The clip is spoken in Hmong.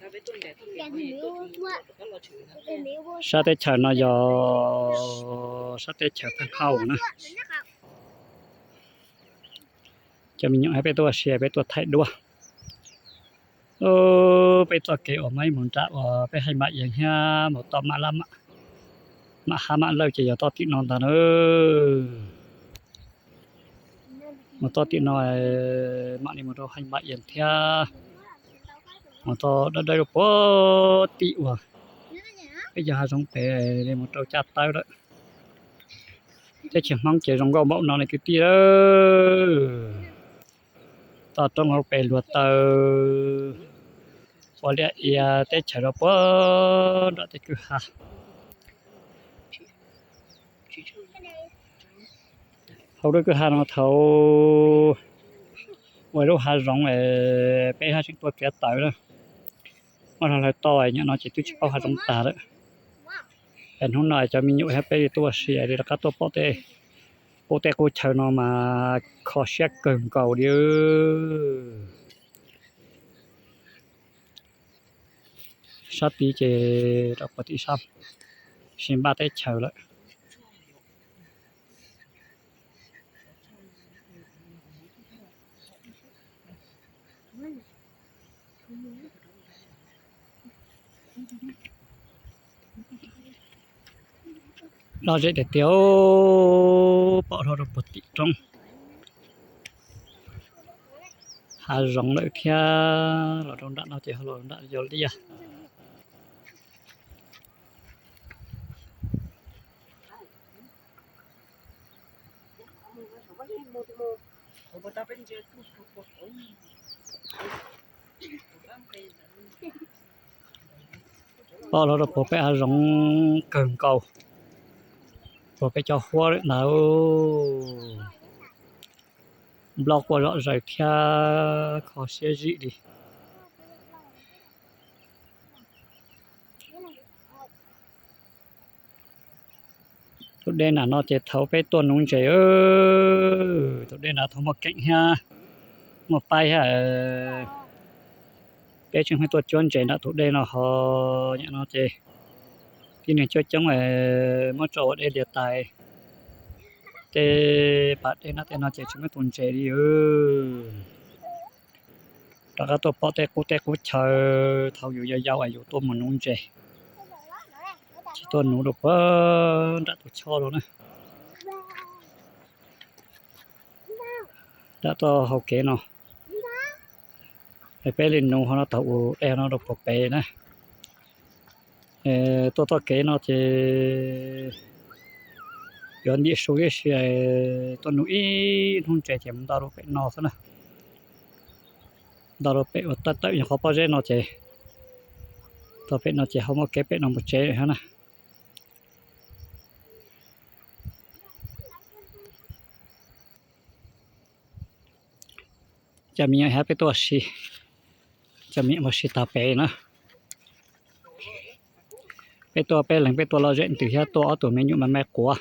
Sab teb chaws no yog sab teb chaws Pheej Hauj na. Cov me nyuam, peb tuaj ua si, peb tuaj thaij duab. Peb txoj kev uas muaj ib mus nram uas peb Haj Npab Ias thiab mus tom Maj Lab, Maj Hab Maj Lawj ces yog txoj tim no ntag na. Mus txoj tim no mam li mus rau Haj Npab Ias thiab mus txoj dawb dawb rau puag tim uas peb cov hav zoov pem li mus rau Caj Tawb lawm. Teb chaws Hmoob ces zoo nkauj npaum no ne kwv tij. Toj roob hauv pes luag taw, ua liaj ia teb chaws rau puag nram tej kwj ha. Hauv lub kwj ha no thaum ua lub hav zoov es peb haj tseem tuaj txiav taws na. Muab hlo hlawv toj nyom no ces twb tsis paub hav zoov tag lawm. Es hnub no cov me nyuam thiab peb li tuaj ua si li rov qab tuaj pom tej qub teb qub chaw no mas kho siab kawg nkaus li. Sab tid ces rau puag tim sab, sib npaj teb chaws lawm. Lom zem tiag tiag, pom hlo rau puag tim roob. Hav zoov lawm thiab, los rau nram no ces ho los nram yos liaj. Pom hlo rau puag pem hav zoov kawg nkaus, puag pem cov huab lawm ntag. Nplooj quaj zom zaws thiab kho siab zim li. Tus dej nram no ces thaum peb tuaj nuv ntses, tus dej nram thaum muaj keem thiab muaj paib thiab, peb tseem pheej tuaj cuab ntses nram tus dej no ho. Nyom no ces tib neeg coob coob muab tso ua dej lias tais, tej pas dej nram tej no ces tsis muaj tus ntses li. Rov qab tuaj pom tej qub teb qub chaw thaum yus yau yau es yus tuaj mus nuv ntses, tsis tuaj nuv rau puag nram tus choj rau na. Nram toj hau kev no, peb li nuv ho no thaum ub dej no rau puag pem na. Tuaj txoj kev no ces yuav ntim su ib si, tuaj nuv ib hnub ntses ces mus nto rau pem no xwb na. Nto rau pem uas tawm tawm nyuag qhov pob zeb no ces, txog pem no ces ho muaj kev pem no mus tsev lawm thiab na. Cov me nyuam thiab peb tuaj ua si, cov me nyuam ua si tag pem na. Peb tuaj peb leeg peb tuaj lom zem ntws thiab tuaj ob tug me nyuam me me quav.